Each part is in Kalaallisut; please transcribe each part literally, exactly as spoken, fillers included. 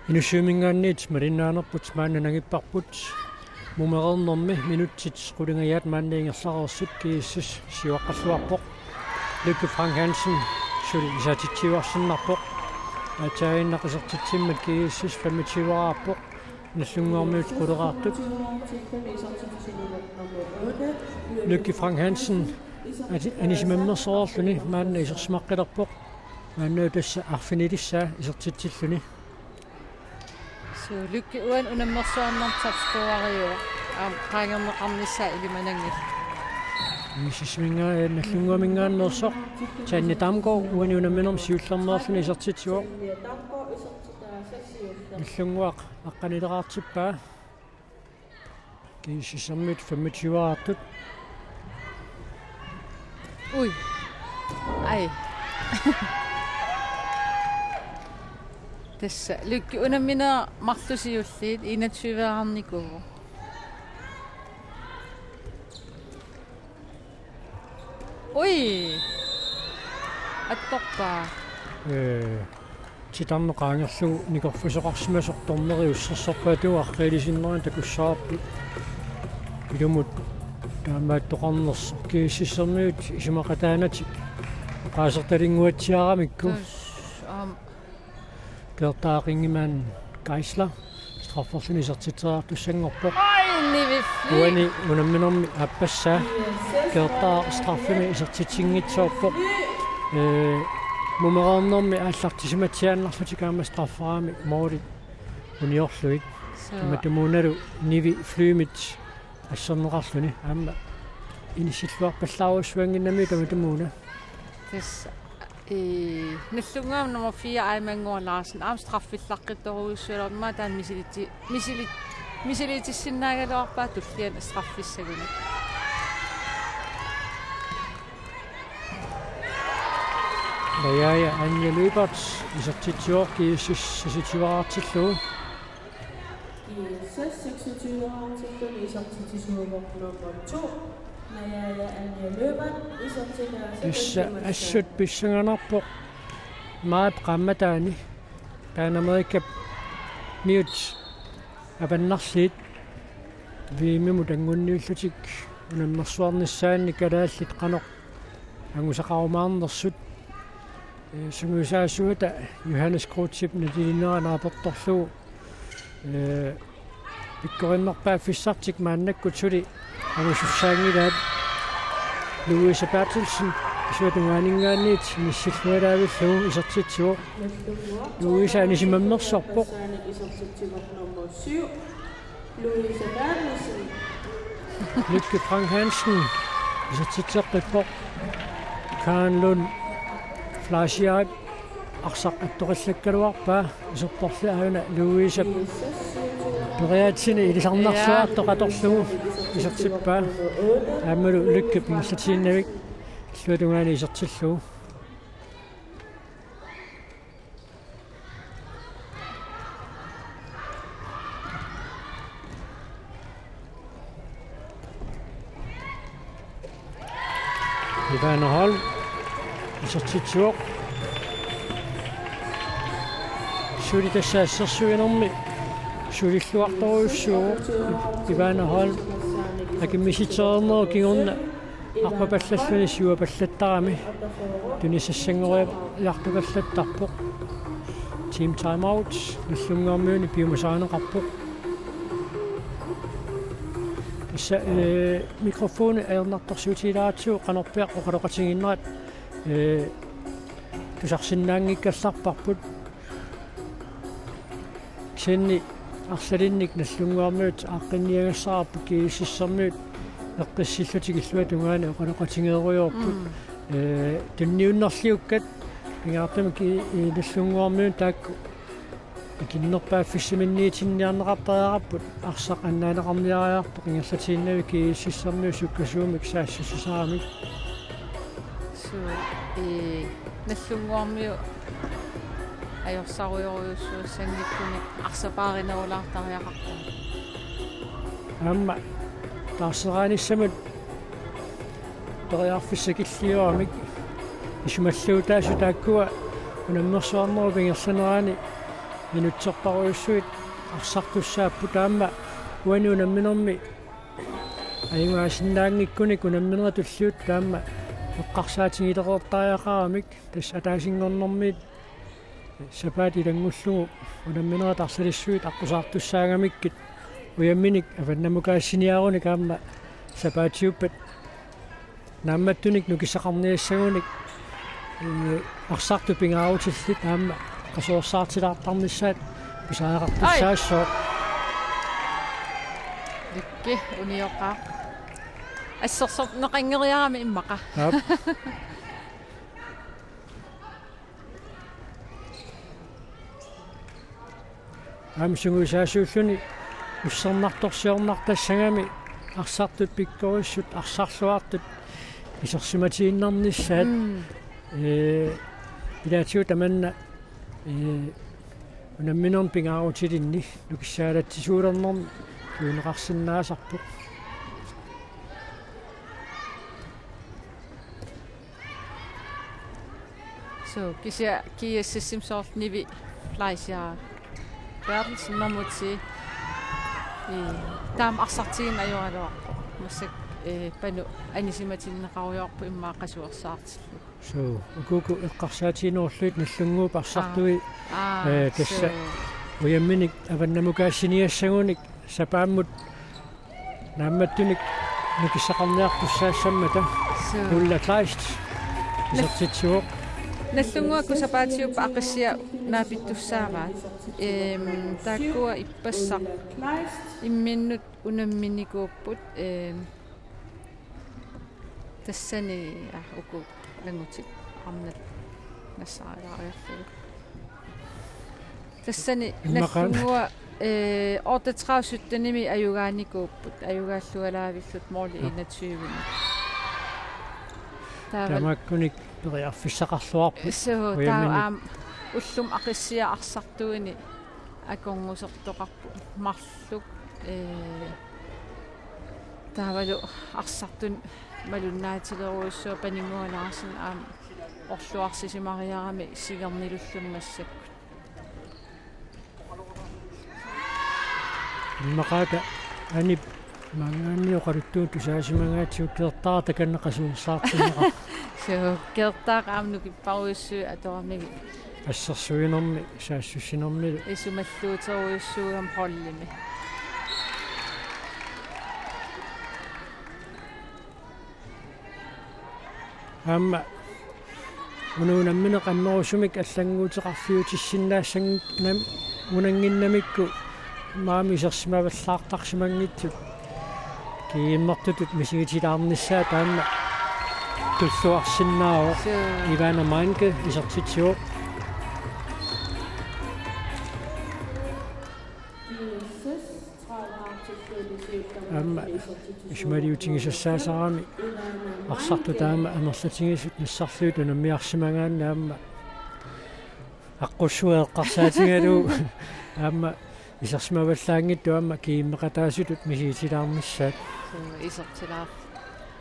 Inussivimminngaanniit malinnaanerput maanna nangipparput. Mumereernermi minutsit qulingajaat maanna ingerlareersut GSS siuaqqalluarpoq. Lykke Frank Hansen suli isertitsiuarsinnarpoq. Aatsaannguaq isertitsimmat GSS femogtyve-raarpoq. Nagdlunguarmiut quleraartut. Lykke Frank Hansen ati-, anisimammersoorluni maanna isersimaqqilerpoq. Maanna tassa arfinilissaa isertitsilluni. Suu, Lykke uani unammersuarnermi topscoreriuvoq. Aamma qaangerneqarnissaa ilimananngilaq. GSS-iminngaa-, Nagdlunguaminngaanneersoq Tanne Damgaard uani unamminermi siullermeerluni isertitsivoq. Nagdlunguaq aqqanileraartippaa. GSS-ermiut femogtyve-raartut. Ui. Ai. Tassa Lykke unammineq marluk siulliit enogtyve-raarnikuuvoq. Ui. Attorpaa. Ee, titarneq qaangerlugu nikorfisoqarsimasoq dommeri ussersorpaatigut arriilisinnera takussavarput. Ilumut taamaattoqarnersoq GSS-ermiut isumaqataanatik oqaasertalinnguatsiaramikku. Tassa, aamma. Gertaq Ingemann Geisler strafferluni isertitseriartussanngorpoq. Ai, Nivi Fly. Uani unamminermi aappassaa Gertaq straffemi isertitsinngitsoorpoq. Ee, mumereernermi aallartisimatsiaannarlutik aamma strafferaami måli uniorlugit. Suu. Tamatumuunalu Nivi Flymit asserneqarluni aamma inissilluarpallaarujussuannginnami tamatumuuna. Tassa, ee, Nagdlunguami nummer fire Aimanngua Larsen aamma straffillaqqittorujussuulermat taanna misilitsi-, misili-, misiliitissinnaagaluarpaa tulliani straffissagunik. Najaja Anja Løbert isertitsivoq GSS seksogtyve-raartillugu. GSS seksogtyve-raartilluni isertitsisuuvoq nummer to, Najaja Anja Løbert, isertitaa. Tassa assut pissanganarpoq maap qaammataani Panamerikap miut avannarliit V M-imut anguniullutik unammersuarnissaannik kalaallit qanoq angusaqarumaarnersut. Ee, sungiusaasuata Johannes Kreutzip natilinera naapertorlugu, ee, pikkorinnerpaaffissartik maannakkut suli angusussaanngilaat. Louise Berthelsen isuata tungaaninngaanniit inissilluaraavillugu isertitsivoq. Louise anisimammersorpoq. Louise Berthelsen. Lykke Frank Hansen isertitseqqippoq. Karen Lund Fleischerip arsaq attoqillakkaluarpaa, iserporli aajuna Louise periaatsini ilisarnarsuartoq atorlugu isertippaa. Aammalu Lykkep ingerlatiinnavik illuatungaani isertillugu. Ivana Holm isertitsivoq. Suli tassa assersuinermi sulilluartorujussuuvoq. Ivana Holm akimmisitsereernerup kingorna arpapallalluni siuapallattarami tunisassanngoriartupallattarpoq. Team timeout, Nagdlunguarmiuni piumasarineqarpoq. Tassa, ee, mikrofoni ajornartorsiutigilaaratsigu qanorpiaq oqaloqatigiinnerat, ee, tusarsinnaanngikkallarparput. Kisianni arlalinnik Nagdlunguarmiut aaqqinniagassavarput GSS-ermiut eqqissillutik illuatungaani oqaloqatigeerujoorput. Mm. Ee, tunniunnerliukkat pingaartumik i-, i-, Nagdlunguarmiut taakku ikinnerpaaffissaminniitinniarneqartariaqarput arsaq annaaneqarniariarpoq ingerlatiinnavik GSS-ermiut sukkasuumik saassussasaramik. Suu, ee, Nagdlunguarmiut ajorsarujorujussuussanngikkunik arsapaarinerulaartariaqarput. Aamma taarseranissamut periarfissakilliuramik isumalluutaasut taakkua unammersuarnerup ingerlanerani Minutserpassuit arsartussaapput, aamma uani unamminermi ajugaasinnaanngikkunik unamminerit tulliuttut aamma eqqarsaatigilereertariaqaramik, tassa ataasinngornermiit sapaat ilanngullugu unamminerit arsalissuit aqqusaartussaagamikkit ujamminik avannamukaassiniarunik aamma sapaatiuppat naammattunik nukissaqarniassagunik, ee, arsartut pingaarutillit aamma qasuersaartilaartarnissaat pisariaqartussaassooq. Lykke, unioqaaq. Assersorneqanngeriarami immaqa. Aap. Aamma sungiusaasuulluni ussernartorsiornartassagami arsartut pikkorissut arsarluartut isersimatiinnarnissaat. Mm. Ee, ilaatigut tamanna, ee, unamminermi pingaarutilinni nukissaalatsisuulernermi tunineqarsinnaasarpoq. So, kisianni G S S-imi soorlu Nivi Fleischer Berthelsen nummer ti. Ee, taama arsartigineq ajoraluarpoq. Massakkut, ee, Panu anisimatinneqarujoorpoq immaqa qasuersaartillugu. So, ukuuku eqqarsaatiginerullugit Nagdlunguup arsartui, aa, ee, tassa so, ujamminik avannamukaassiniassagunik sapaammut naammattunik nukissaqarniartussaassammata. So. Ulla Kleist isertitsivoq. Nagdlunguakkut sapaatiuppat Aqissiaq naapittussaavaat. Ehm, taakkua ippassaq imminnut unamminikuupput, ehm, tassani, ah, uku langutit arnat nassaarilaariarlugit. Tassani immaqa Nagdlunguaq, eh, otteogtredive sytten-imi ajugaanikuupput, ajugaallualavillutik måli, nå, enogtyve. Taava tamakkunik periarfissaqarluarput. So, taava ujamminik aamma ullumi Aqissiaq arsartuini akornusertoqarpoq marluk, eh, taavalu arsartunik malunnaatilerujussuaq Paninnguaq Larsen aamma orluarsisimariarami singernilulluni massakkut. Immaqaata Anip maanngaanniit oqaluttuunik tusaasimangaatsigu, keertaaraq takanna qasuersaartinneqarpoq. So, keertaaq aamma nukipparujussuit atoramigit. Assersuinermi, saassussinermilu. Isumalluuterujussuugami holdimi. Aamma una unammineq annerusumik allannguuteqarfiutissinnaassanngik nam-, unannginnamikku maani isersimavallaartarsimanngitsut. G M-ertutut misigitilaarnissaat taanna tulluarsinnaavoq. Suu. Ivana Manke isertitsivoq. Aamma isumaliutigisassaasarami arsartut taama amerlatigisut nassarlugit unammiarsimagaanni aamma aqqussuaq eqqarsaatigalugu aamma isersimavallaanngitsut aamma G M-eqataasutut misigitilaarnissaat. Suu, isertilaar-.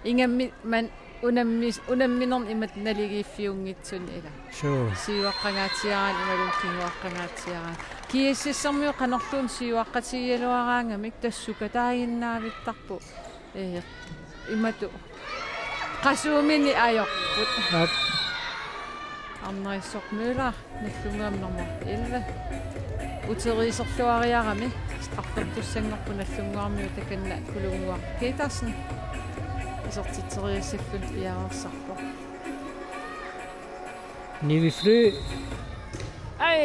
Ingammik man unammis-, unamminermi imatut naligiiffiunngitsunik, ilaa. Suu. Siuaqqangaatsiaraanni imaluunniit kinguaqqangaatsiaraanni. G S S-ermiut qanorluunniit siuaqqatigigaluaraangamik tassa sukataaginnaavittarput. Ee, imatut qasuuminik ajorput. Aap. Arnarisormiula Nagdlunguami nummer elleve. Uteriiserluariarami straffertussanngorpoq Nagdlunguarmiut, takanna Kulunnguaq Petersen isertitseriassalluni piareersarpoq. Nivi Fly. Ai!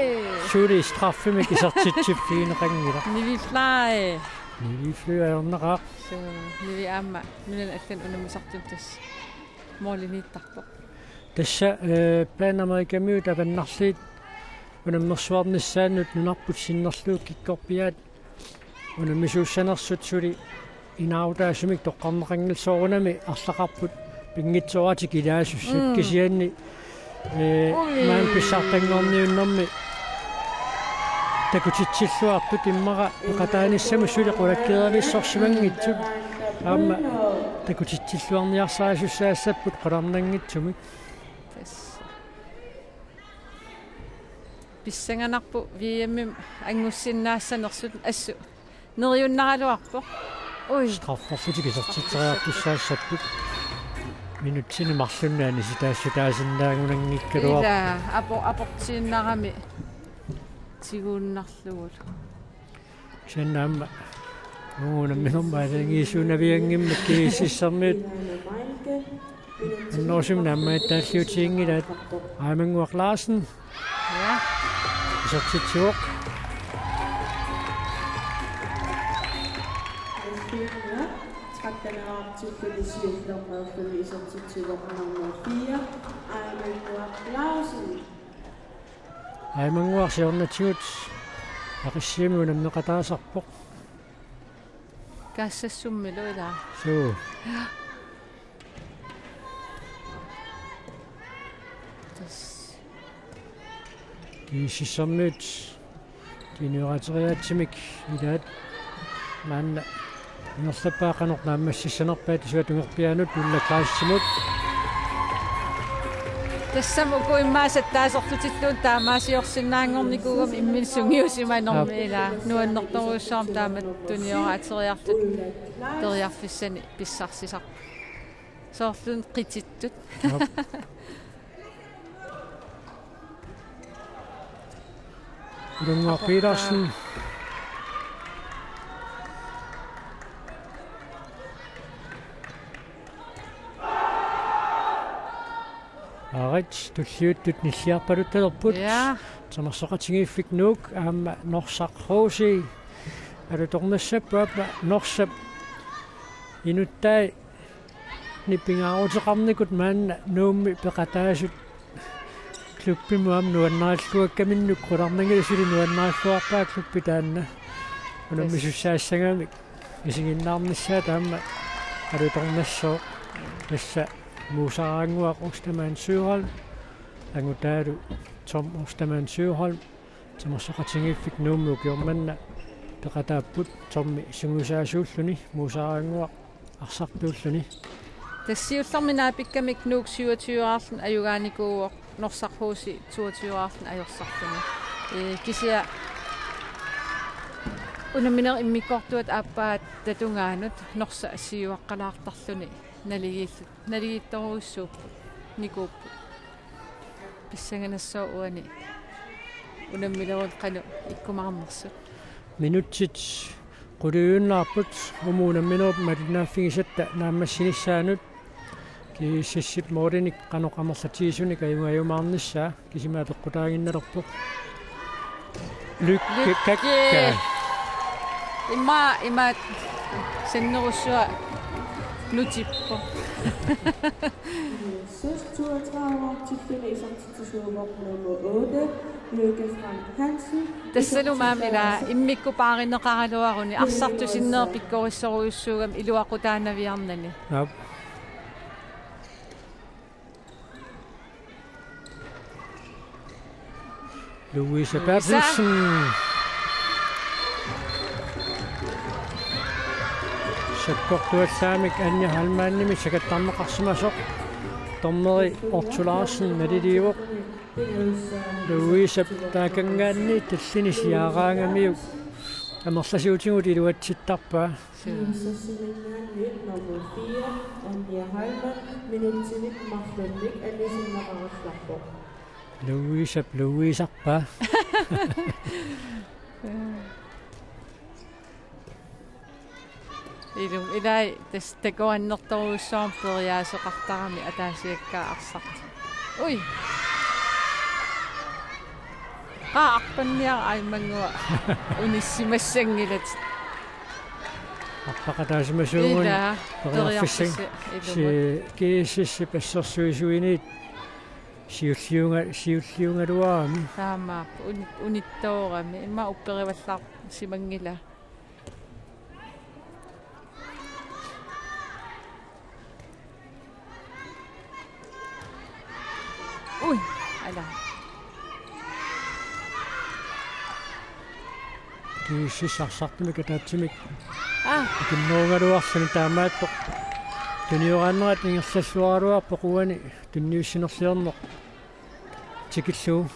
Suli straffemik isertitsiffigineqanngilaq. Nivi Fly. Nivi Fly ajornaqaaq. Suu, Nivi aamma nunanut allanut unammisartunut tassa målimiittarpoq. Tassa, eh, Pan Amerikamiut avannarliit unammersuarnissaannut nunarput sinnerlugu kikkorpiaat unammisuussanersut suli inaarutaasumik toqqarneqanngillat, soorunami arlaqarput pinngitsooratik ilaasussat. Mm. Kisianni, eh, ui, maani pissartanngorniunnermi takutitsilluartut immaqa peqataanissamut suli qulakkeeravissorsimanngitsut aamma takutitsilluarniarsarisussaassapput qularnanngitsumik. Tassa. Pissanganarpoq V M-imi anngussinnaassanersoq, assut neriunnaraluarpoq. Ui. Strafferlutik isertitseriartussaassapput. Minutsini marlunni anisitaassutaasinnaangunanngikkaluarpoq. Ila apo-, aportiinnarami tiguinnarlugulu. Kisianni aamma uagut unamminermut aalajangiisuunavianngimmat GSS-ermiut annerusumik naammagittaalliutiginngilaat. Aimannguaq Larsen. Ja. Isertitsivoq. Tretten isertitsivoq nummer fire, Aimannguaq Larsen. Aimannguaq siornatigut Aqissiami unammeqataasarpoq. Kaassassummilu ilaa. Suu. Ja. Tassa. GSS-ermiut tiguinnariaatsimik ilaat maanna ingerlappaa qanoq naammassissanerpaat isuatungerpiaanut Ulla Kleistimut. Tassami uku immaqa sattaaserlutilluunniit taamaasiorsinnaanngornikuugami imminut sungiusimanermi. Aap. Ilaa nuannertorujussuarmik taamatut tunioraateriarlutik periarfissanik pissarsisarput. Soorlumi qitittut. Aap. Ulunngua Petersen. Aarit, tulliuttut nilliarpaluttalerput. Ja. Timersoqatigiiffik Nuuk aamma Norsaq H C. Alutornassapput aamma Norsap inuttai ni pingaaruteqarnikut maanna Nuummi peqataasut klubbimut aamma nuannarillugakkaminnik qularnanngilaq, suli nuannarillugaqarpaa klubbi taanna unammisussaassagamik isiginnaarnissaa taama alutornassaaq. Tassa Muusaraannguaq Ostermann Søholm, angutaalu Tom Ostermann Søholm, Timersoqatigiiffik Nuummi ukioq manna peqataapput. Tommi sungiusaasuulluni, Muusaraannguaq arsartuulluni. Tassa siullermik naapikkamik Nuuk syvogtyve-raarluni ajugaanikuuvoq, Norsaq H C toogtyve-raarluni ajorsarluni. Ee, kisianni unamminerup immikkoortuata aappaata tungaanut Norsaq siuaqqalaartarluni naligiillu-, naligiittorujussuupput, nikuupput. Pissanganassaaq uani unamminerup qanoq ikkumaarnersut. Minutsit quliunnaarput uagut unamminerup malinnaaffigisatta naammassinissaanut. GSS-ip målinik qanoq amerlatigisunik ajugajumaarnissaa kisimi apeqqutaaginnalerpoq. Lykke Lykke. Kakka. Ima, ima sannerussuaq nutippoq. Nummer otte, Lykke Frank Hansen. Tassalu maani immikkut paarineqaraluaruni arsartusinnera pikkorissorujussuugami iluaqutaanaviarnani. Aap. Louise Louise. Berthelsen. Sakkortuallaamik Anja Heilmannimit sakattarneqarsimasoq. Dommeri Otto Larsen naliliivoq. Louise taakanngaanniit tallini siaaraangamiuk amerlasuutigut iluatsittarpaa. Suu. Nummer fire, Anja Heilmann, minutsinik marlunnik anisinneqarallarpoq. Louisep Louisarpaa. Ilumut ilai tassa takuannertorujussuarmik periaaseqartarami ataasiakkaat arsartut. Ui. Qaa arpanniaq, Aimannguaq. Unissimassanngilatit. Arpaqataasimasuugut. Ila, periarfissaq, periarfissaq, ilumut. Si-, GSS-ip assersuisuiniit siulliunga-, siulliugaluarami. Taamaappoq, uni-, unittoorami. Ima upperivallaarsimanngilaq. Ui, ala. GSS arsartumik ataatsimik. Aa. Ikinnerugaluarluni taamaattoq. Tunioraannerat ingerlalluaraluarpoq uani tunniussinerliorneq tikillugu.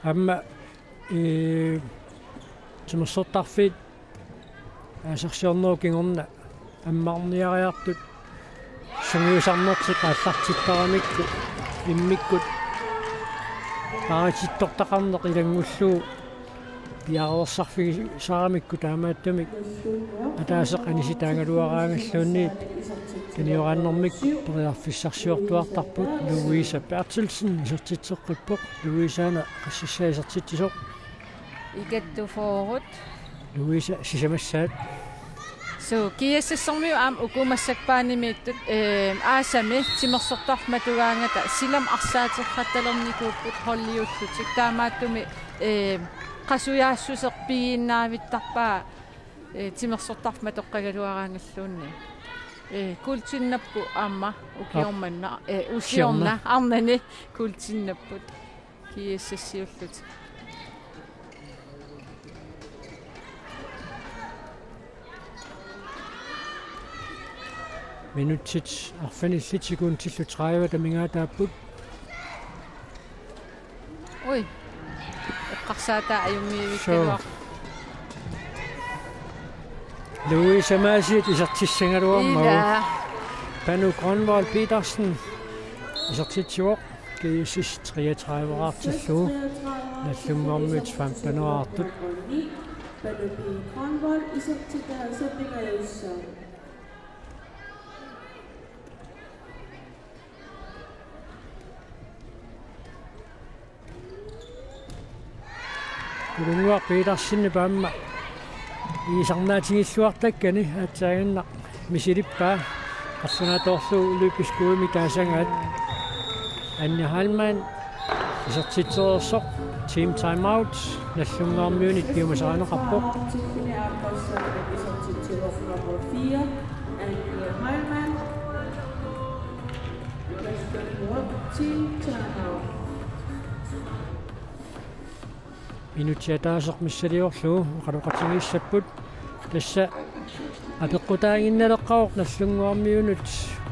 Aamma, ee, timersortarfiit aasarsiornerup kingorna ammarniariartut sungiusarnertik aallartittaramikku immikkut paaritittortaqarneq ilanngullugu piareersarfigisaramikku, taamaattumik ataaseq anisitaagaluaraangalluunniit tunioraannermik periarfissarsiortuartarput. Louise Berthelsen isertitseqqippoq. Louise-ana qassissaa isertitsisoq? Ikattufoorut. Louise sisamassaat. Suu, GSS-ermiut aamma uku massakpaanimiittut, ee, aasami timersortarfik matugaangata silamik arsaaterrattalernikuupput holdiullutik. Taamaattumik, ee, qasujaassuseq pigiinnaavittarpaa, ee, timersortarfik matoqqagaluaraangalluunniit. Ee, kuultinnapput aamma ukioq manna, ee, usiorna, usiorna arnani kuultinnapput. GSS-iullutik. Minutsit arfinillit sekundillu tredive amigaataapput. Ui. Eqqarsaataa ajunngilluinnarpoq. Suu. Louise Madsen isertissagaluarmagu. Ila. Panu Grønvold Petersen isertitsivoq. GSS treogtredive-raartillugu. Nagdlunguarmiut femten-eraartut. Kulunguaq Petersenip aamma iisarnaatigilluartakkani aatsaannguaq misilippaa, qallunaatoorlugu olympisk guldimik taasagaat. Anja Heilmann isertitsereersoq. Team timeout, Nagdlunguarmiunit piumasarineqarpoq. Anja Heilmann. Team timeout. Minutsit ataaseq missiliorlugu oqaloqatigiissapput. Tassa apeqqutaaginnaleqqaarpoq Nagdlunguarmiunut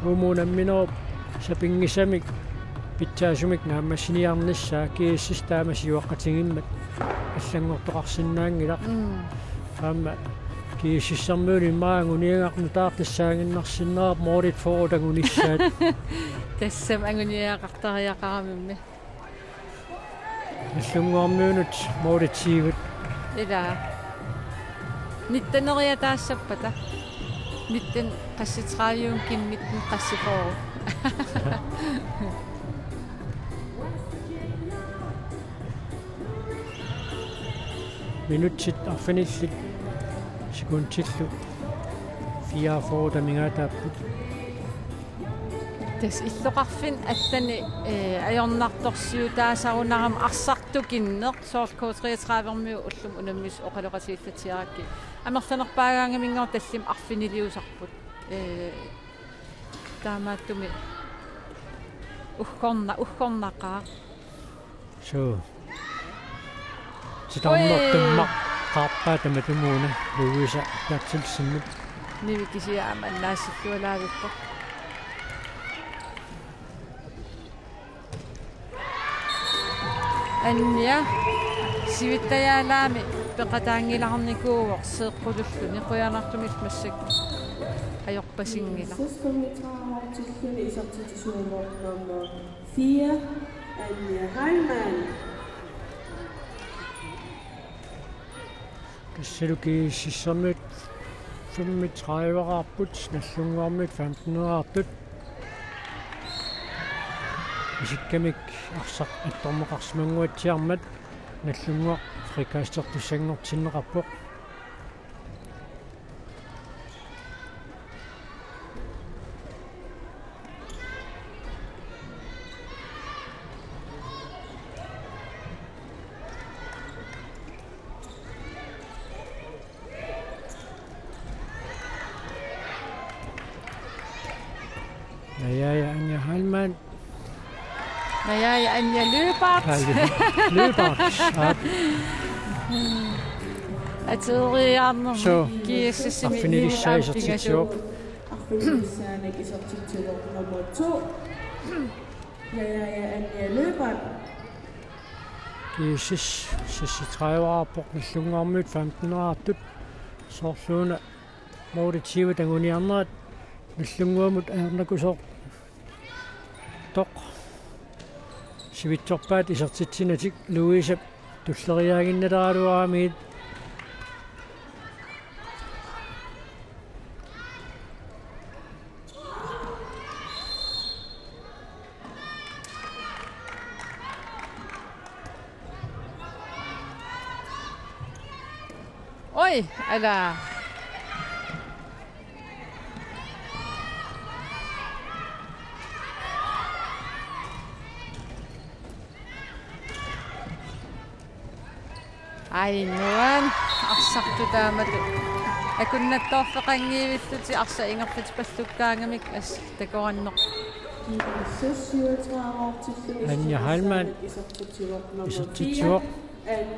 uumuup nammineq sapinngisamik pitsaasumik naammassiniarnissaa. GSS taama siuaqqatigimmat allanngortoqarsinnaanngilaq. Mm. Aamma GSS-ermiunit immaqa anguniagaq nutaartassaaginnarsinnaavarput målitfyrret angunissaat. Tassami anguniagaqartariaqaramimmi. Nagdlunguarmiunut målit tyve. Ila. Nitten-eriataassappata. Nitten qassit tredive, nitten qassit fyrre. Minutsit arfinillit sekundillu fireogfyrre amigaataapput. Tassa illoqarfinni allani, ee, ajornartorsiutaasarunarami arsartukinneq, soorlu K treogtredive-rmiut ullumi unammisut oqaloqatigillatsiarakkit. Amerlanerpaagaangaminngaanniit tallimat arfiniliusarput. Ee, taamaattumik uggorna-, uggornaqaaq. Suu. Titarnertummaqqaarpaa tamatumuuna Louise Berthelsenip. Nivi kisianni aamma annaassillualaavippoq. Anja. Sivittajaalaami peqataanngilaarnikuuvoq seeqqululluni, qujanartumik massakkut ajorpasinngilaq. Fire, Anja Heilmann. Tassalu GSS-ermiut femogtredive-raarput, Nagdlunguarmiut femten-eraartut. Isikkamik arsaq attorneqarsimannguatsiarmat Nagdlunguaq frikastertussanngortinneqarpoq. Najaaja Anja Heilmann. Najaaja Anja Lyberth. Aa, Ly-, Lyberth. Aap. Ateriarnermi. Suu. GSS-imi arfinilissaanik isertitsivoq. Arfinilissaanik isertitsivoq nummer to. Najaaja Anja Lyberth. GSS seksogtredive-erpoq, Nagdlunguarmiut femten-erartut. Soorluuna målip tyve anguniarnerat Nagdlunguamut ajornakusoortoq sivitsorpaat isertitsinatik. Louisep tulleriiaaginnaleraluaramiit. Oj, ala. Ai, nuan, arsartut taamatut akunnattoorfeqanngivillutik, arsaq ingerlatipallukkaangamik, assut takoranneq. Anja Heilmann isertitsivoq.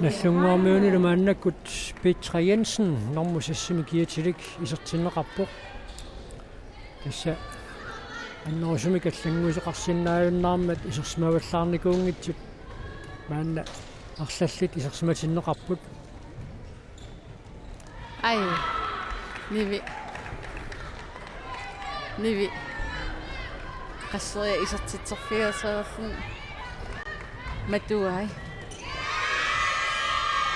Nagdlunguarmiunilu maannakkut Petra Jensen normu seksimi kiatilik isertinneqarpoq. Tassa annerusumik allannguisoqarsinnaajunnaarmat isersimavallaarnikuunngitsut maanna arlallit isersimatinneqarput. Ai. Nivi. Nivi. Qasseriarluni isertitserfigisareerluni. Matuai.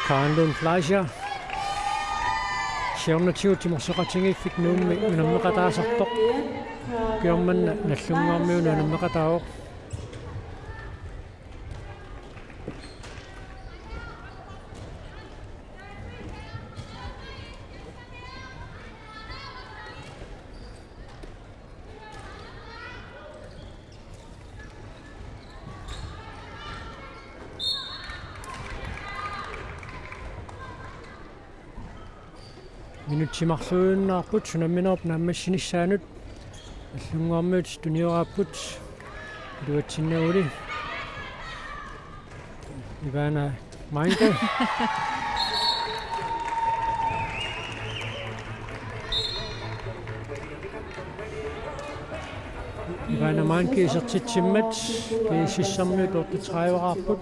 Karen Lund Fleischer. Siornatigut Timersoqatigiiffik Nuummi unammeqataasarpoq. Ukioq manna Nagdlunguarmiuni unammeqataavoq. Minutsit marluinnaapput unamminerup naammassinissaanut. Nagdlunguarmiut tunioraapput. Iluatsinnaguli. Ivana Meinke. Ivana Meinke isertitsimmat GSS-ermiut otteogtredive-erarput.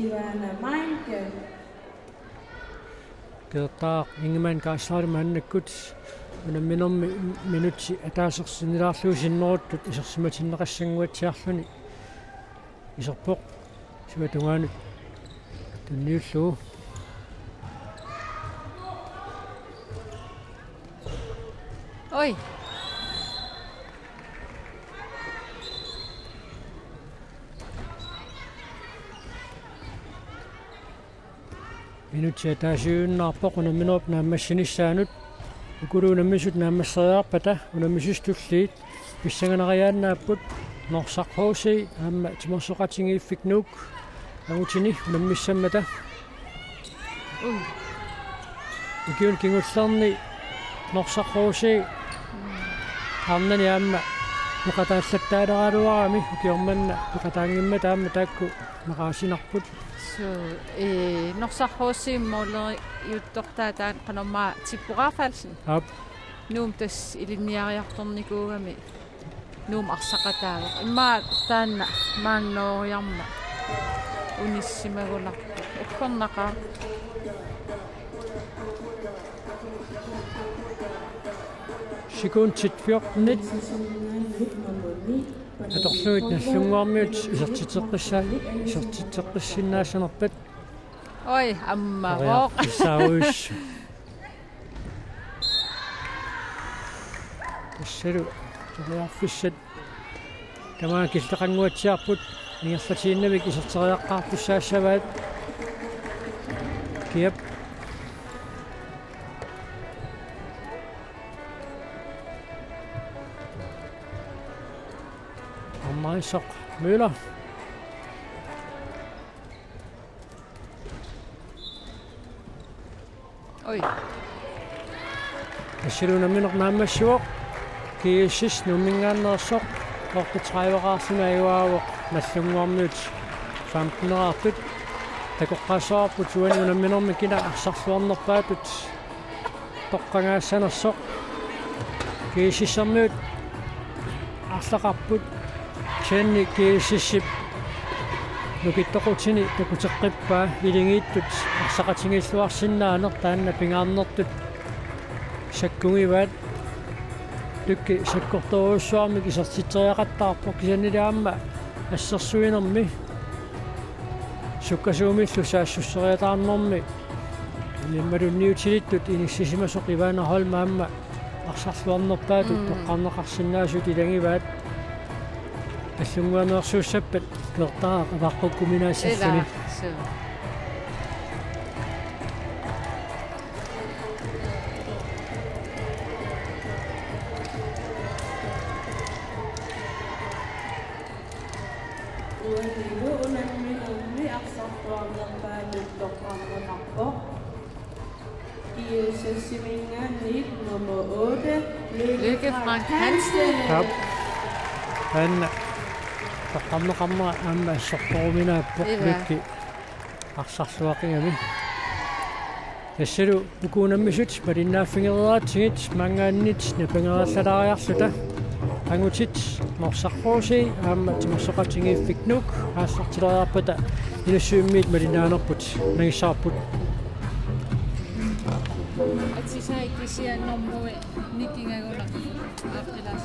Ivana Meinke. Qeqertaq Ingemann Gaissaali maannakkut unamminermi minutsit ataaseq sinnilaarlugu sinneruttut isersimatinneqassannguatsiarluni iserpoq. Siuatungaanut tunniullugu. Oj. Minutsit ataasiinnarpoq unamminerup naammassinissaanut. Ukulu unammisut naammasseriarpata unammisut tulliit pissanganariaannaapput. Norsaq HC aamma Timersoqatigiiffik Nuuk angutini unammissammata. Ui. Ukiuni kingullerni Norsaq HC arnani aamma peqataallattaaleraluarami, ukioq manna peqataanngimmata aamma taakku maqaasinarput. Suu, ee, Norsaq HC-p måleriuttortaa taanna qanormaa Tippo Rafaelsen. Aap. Nuummi tassa ilinniariartornikuugami Nuummi arsaqataavoq. Immaqa taanna maanga Nooriarmi unissimagunarpoq. Uggornaqaaq. Sekundit fjortenit atorlugit Nagdlunguarmiut isertitseqqissa-, isertitseqqissinnaassanerpat. Oj, ammavoq. Periarfissaarujussuuvoq. Tassalu periarfissat tamaanga killeqannguatsiarput, ingerlatiinnavik iserteriaqqaartussaassavaat. Kiap. Arnarisoq Møller. Oj. Tassalu unammineq naammassivoq. GSS Nuumminngaanneersoq otteogtredive-erarluni ajugaavoq Nagdlunguarmiut femten-erartut. Takoqqaassavarput uani unamminermi kina arsarluarnerpaatut toqqagaassanersoq. GSS-ermiut arlaqarput. Kisianni GSS-ip Nukittoqutini takuteqqippaa, iligiittut arsaqatigiilluarsinnaaneq, taanna pingaarnertut sakkugivaat. Lykke sakkortoorujussuarmik isertitseriaqattaarpoq, kisiannili aamma assersuinermi sukkasuumillu saassusseriataarnermi ilimmalunniutilittut inissisimasoq Ivana Holm aamma arsarluarnerpaatut Mm. toqqarneqarsinnaasut ilagivaat. Tallunnguameersuussappat Peertaq avaqqukkuminaassaffani. Ila, suu. Uanilu unamminermi arsarluarnerpaatut toqqarneqarpoq. I S S-iminngaanniit nummer otte, Lykke Frank Hansen. Aap. Taanna toqqarneqarnera aamma assortoruminaappoq. Ila. Lykke arsarluaqigami. Tassalu uku unammisut malinnaaffigereeratsigit maanngaanniit napangereerlalaariarluta. Angutit Norsaq H C aamma Timersoqatigiiffik Nuuk aallartileriarpata Inussivimmiit malinnaanerput nangissavarput. Atisai kisianni normu nikingagunarpoq.